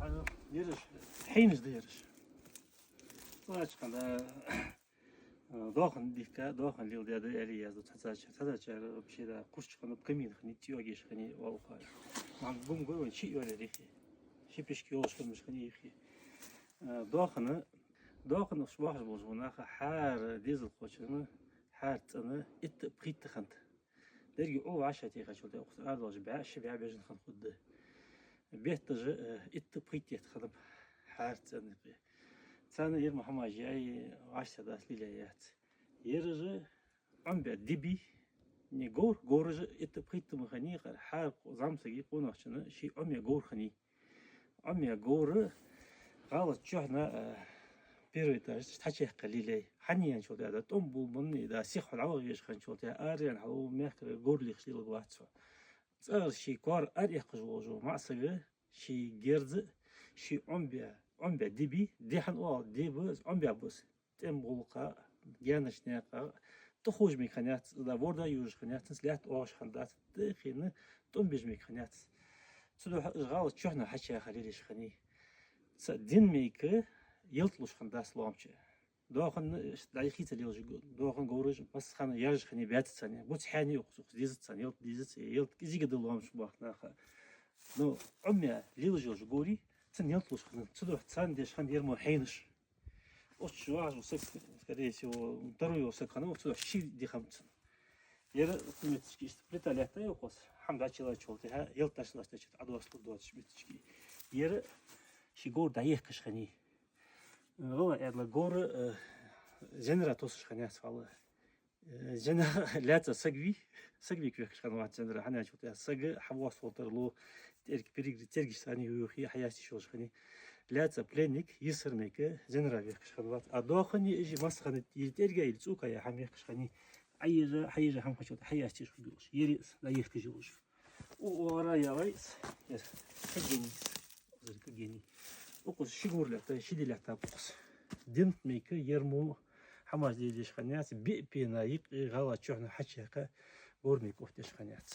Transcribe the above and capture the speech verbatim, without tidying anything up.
Ераш, хьенаш да ераш. Цхьацца хана, э, доахан дихка, доахан леладаь да аьле яздеш да цхьаццачар. Цхьаццачар вообще да кхувш хиннаб, камин хиннай, цӀи йоагаш хиннай, валха. Ман гум гой ван ши йоале рихи. Ши пишк йолаш хиннаб хиннай йихи. Э, доахана, доахана уж бахаш болаш ба наха хӀара дезалхочунна, хӀара цӀенна итт а пхийтта хиннад. Деррига Ӏо вӀашагӀтехачул тӀехьагӀа укхаза арадоалаш бӀаь, ши бӀаь бежан хинна хургда. Бетташ а, э, итт а пхийтта етт хиннаб хӀара цӀенна юкъе. Царна ер ма хӀамаш яй, вӀашта дац, лелаяь яц. Ераш а Ӏомабаь диби, не говр, говраш а итт а пхийтта ма хиннай, хӀара хӀара зӀамсага, къонахчунна ший Ӏомаяь говр хиннай. Ӏомаяь говр гӀалат чухьнахьа, э, первый этаж тӀа хьачуяьккха лелаяьй. ХӀана аьлча, да тӀом болабенна, да сиха хьалвагӀа везаш хинначул тӀехьагӀа, араяьнна хьал мехкара говр лехаш леларгвац цо. ЦӀагӀара ший коара араэккхаш волаш вола маӀа саг ший герз а, ший Ӏомабаь, Ӏомабаь диби, ди хӀана оал, диба, Ӏомабаь ба из, тӀема гӀулакха, гаьнарча наькъа тӀаховш мегаргхиннаяц, да ворда южаргхиннаяц, лаьтта оагӀаш хиннадац, тӀехийна тӀом беш мегаргхиннаяц. Цудухьа уж гӀалат чухьнахьа хьачуяха лелаеш хиннай. Цу дийнахьа мегаргда ялат луш хиннадац лоамча. Доахан дӀайха ца лелаш, доахан говраш массахана яьржа хиннай, баьццани, буц хьаьннай укхаза, укхаза дезац царна, ялат дезац, ялат кӀезига да лоамча бахка наха. Ну, Ӏомаяь лелаш йолча говрий, цунна ялат луш хиннад. Цудухьа царна деш хиннад ер мо хьенаш. Оццу чу вагӀаш вола саг, скорее всего, второй вола саг хиннав, оццу чу ши ди хиннаб цун. Ер цу метте иштта плита лаьтта йоах аз, хӀама дӀачулоацачул тӀехьагӀа, ялат дӀачулоацачул тӀехьагӀа дӀадоасталургдоацаш метте. Ер ший говр дӀаехкаш хиннай. ГӀалгӀай аьлча говр, э, зенара тосаш хиннаяц валла. Э, зенара лаьца саг вий, саг вийка вехкаш хиннавац зенара, хӀана аьлча, саг хьавоасталуш тарлу, тӀерг перегрет, тӀергаш санна юхи хьаясташ йолаш хиннай. Лаьца пленник, йисар мегаргда, зенара вехкаш хиннавац. А доахани уж массахана или тӀерга, или цӀока яь хӀама ехкаш хиннай. Ӏайижа, хьайижа хӀама хинначул тӀехьагӀа хьаясташ хургйолаш. Ер из дӀаехкаш йолаш. У, у, ара я вайс. Ер кагени. Укхаза кагени. Укхаза ши говр лаьтта, ши ди лаьтта укхаза. Дийнахьа мегаргда ер мо хӀамаш лелаеш хиннаяц, биъ пена юкъе гӀалат чухьнахьа хьачуяьккха говр мегаргда оттадеш хиннаяц.